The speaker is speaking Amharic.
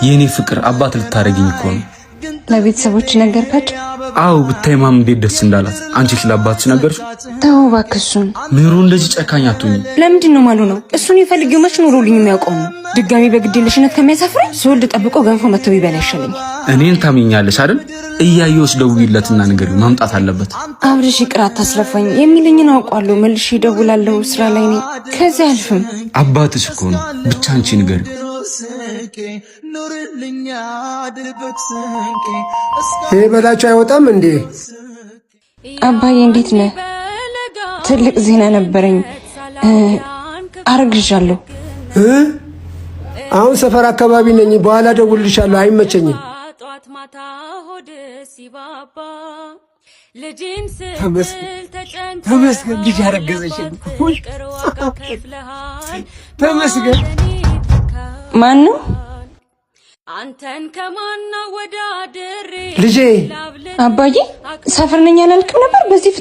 የእኔ ፍቅር፣ አባት ልታደርጊኝ እኮ ነው። ለቤተሰቦች ነገርካቸው? አዎ፣ ብታይ ማም እንዴት ደስ እንዳላት። አንቺ ስለ አባትሽ ነገርሽ? ተው እባክህ እሱን። ምሩ፣ እንደዚህ ጨካኝ አትሁኚ። ለምንድን ነው ማሉ ነው? እሱን የፈልጊው መች ኖሮልኝ የሚያውቀው ነው። ድጋሚ በግዴለሽነት ከሚያሳፍረኝ ስወልድ ጠብቆ ገንፎ መጥቶ ቢበላ ይሻለኛል። እኔን ታምኛለሽ አይደል? እያየሁሽ ደውዪለትና ንገሪው፣ መምጣት አለበት። አብርሽ ይቅር አታስለፋኝ የሚለኝን አውቋለሁ። መልሼ እደውላለሁ። ስራ ላይ ነኝ። ከዚህ አልፍም። አባትሽ እኮ ነው። ብቻ አንቺ ንገሪው። ይሄ በላቸው አይወጣም እንዴ? አባዬ እንዴት ነህ? ትልቅ ዜና ነበረኝ። አርግዣለሁ። አሁን ሰፈር አካባቢ ነኝ። በኋላ ደውልልሻለሁ። አይመቸኝም። ተመስገን ልጅ አረገዘች። ተመስገን። ማን ነው? ልጄ። አባዬ ሰፈር ነኝ አላልክም ነበር? በዚህ